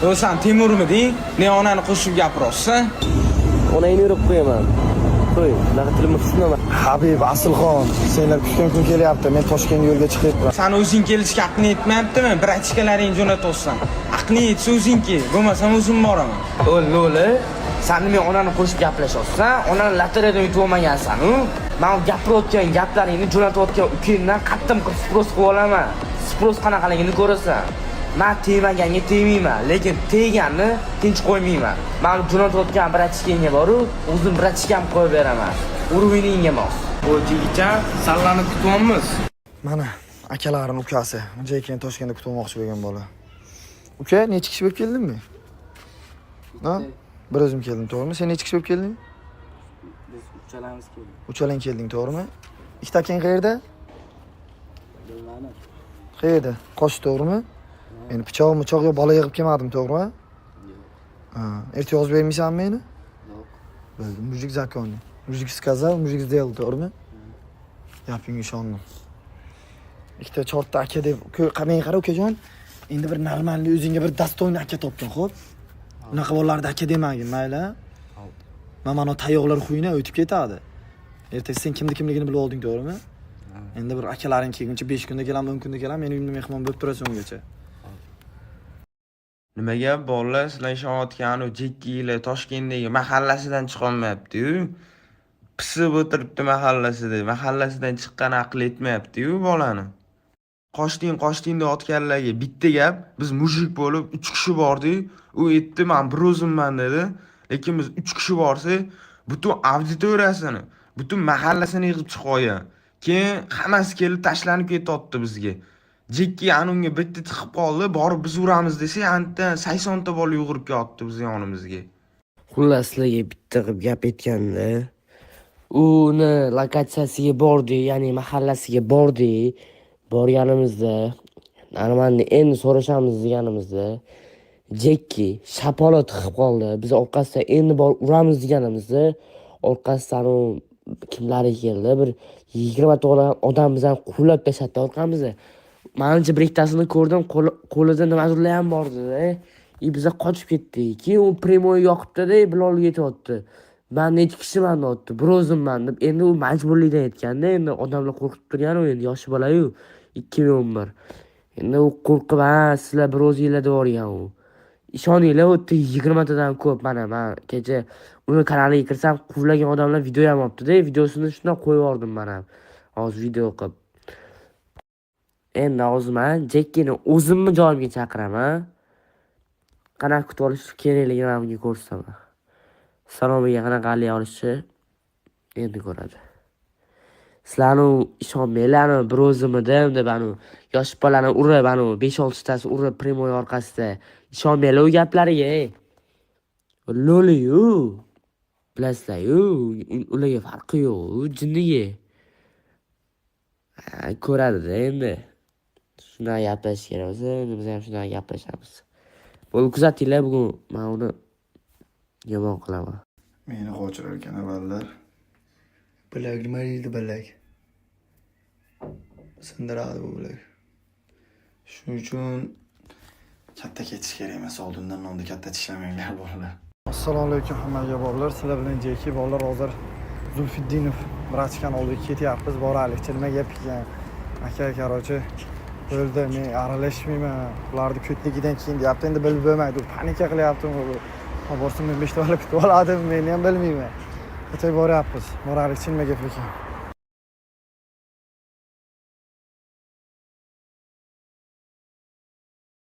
Yo, san Temurmiding? Ne onani qo'shib gapiryapsan? Onangni urib qo'yaman. Qo'y, unaqa tilimni qismama. Habib, Asilxon, senlar kutgan kun kelyapti. Men Toshkent yo'lga chiqyapman. San o'zing kelishga aqling yetmayaptimi? Brachkalaringni jo'natyapsan. Aqling yetsa o'zing kel, bo'lmasam o'zim boraman. O lo'li, san nima onani qo'shib gaplashyapsan? Onani lotereyadan yutib olmagansan u. Man gapirayotgan gaplaringni jo'natayotgan ukangdan qattim qilib спрос qilib olaman. Спрос qanaqaligini ko'rasan. Man tegmaganga tegmayman, lekin tegganni tinch qo'ymayman. Man jo'natayotgan братишка ngga boru, o'zim братишка m qo'yib beraman. Уровень ingga mos. O jigicha, sanlarni kutyapmiz. Mana akalarim ukasi. Uncha keyin Toshkentda kutib olmoqchi bo'lgan bola. Uka, necha kishi bo'lib keldingmi? Ha? Bir o'zim keldim, to'g'rimi? Sen necha kishi bo'lib kelding? Biz uchalamiz keldik. Uchalang kelding, to'g'rimi? Ikkita akang qayerda? Bilmadim. Qayerda? Qoch, to'g'rimi? Endi pichoq michoq yo bola yig'ib kelmadim, to'g'rimi? Yo'q. Ha, erta yozib bermaysanmi meni? Yo'q. Bildim, мужик законный. Мужик сказал, мужик сделал, to'g'rimi? Gapingga ishondim. Ikkita chortta aka deb, menga qara, ukajon, endi bir нормальный o'zingga bir достойный aka topgin, xo'p? Unaqa bolalarni aka demagin, mayli? Man mana tayoqlar xuyna o'tib ketadi. Ertaga sen kimni kimligini bilib olding, to'g'rimi? Endi bir akalaring kelguncha 5 kunda kelaman, 10 kunda kelaman, meni uyimda mehmon bo'lib turasan ungacha. Nima gap, bolalar? Sizlar ishonayotgan u Jekki ile Toshkentdagi mahallasidan chiqolmayapti-yu. Pisib o'tiribdi mahallasida. Mahallasidan chiqqan aqli yetmayapti-yu bolani. Qochding, qochding deyotganlarga bitta gap, biz мужик bo'lib 3 kishi bordik. U aytdi, "Men bir o'zimman" dedi. Lekin biz 3 kishi borsak, butun auditoriyasini, butun mahallasini yig'ib chiqib olgan. Keyin hammasi kelib tashlanib ketyapti bizga. Jekki ana unga bitta tiqib qoldi, borib biz uramiz desak, andan 80 ta bola yugurib kelyapti bizni yonimizga. Xullas, sizlarga bitta qilib gap aytganda, uni lokatsiyasiga bordik, ya'ni mahallasiga bordik. Borganimizda нормальный endi so'rashamiz deganimizda Jekki shapaloq tiqib qoldi. Biz orqasidan endi borib uramiz deganimizda orqasidan u kimlari keldi, bir 20 ta odam bizani quvlab tashladi orqamizda. Manimcha, bir ikkitasini ko'rdim, qo'lida nimadirlar ham bor edi. И biza qochib ketdik. Keyin u прямой yoqibdida, Bilolga aytyapti. Man necha kishiman deyapti. Bir o'zimman deb. Endi u majburlikdan aytganda, endi odamlar qo'rqitib turgan u, endi yoshi bola-yu, 2011. Endi u qo'rqib, ha, sizlar bir o'zinglar deb yuborgan u. Ishoninglar, u yerda 20 tadan ko'p. Mana man kecha uni kanaliga kirsam, quvlagan odamlar video ham olibdi-da, videosini shundoq qo'yib yubordim man ham. Hozir video qilib. Endi hozir man Jekkini o'zimni joyimga chaqiraman. Qanaqa kutib olish kerakligini man unga ko'rsataman. Salomiga qanaqa alay olishni endi ko'radi. Sizlarni ishonmanglar, bir o'zimidim deb anu yosh bolani urib, anu 5-6 tasi urib прямой orqasida. Ishonmanglar u gaplariga, ey. Lo'li-yu. Bilasizlar-yu, ularga farqi yo'q, u jinniga. Ha, ko'radida endi. Shunaqa gaplashish kerak bo'lsa, endi biz ham shunaqa gaplashamiz. Bo'ldi, kuzatinglar, bugun men uni yomon qilaman. Meni qochirar ekan avvallar. Bilak nima deydi bilak? Sindiradi bu bilak. Shuning uchun katta ketish kerak emas, oldindan nonni katta tishlamanglar, bolalar. Assalomu alaykum hammaga, bolalar. Sizlar bilan Jeki, bolalar, hozir Zulfiddinov братишка ni oldiga ketyapmiz. Boraylikchi, nima gap ekan? Aka, короче, bo'ldi, men aralashmayman. Ularni ko'tligidan keyin deyapti, endi bilib bo'lmaydi. U паника qilyaptimi bu? Ha, borsam men 5 ta bola kutib oladimi, meni ham bilmayman. Ertaga boryapmiz. Boraylikchi, nima gap ekan?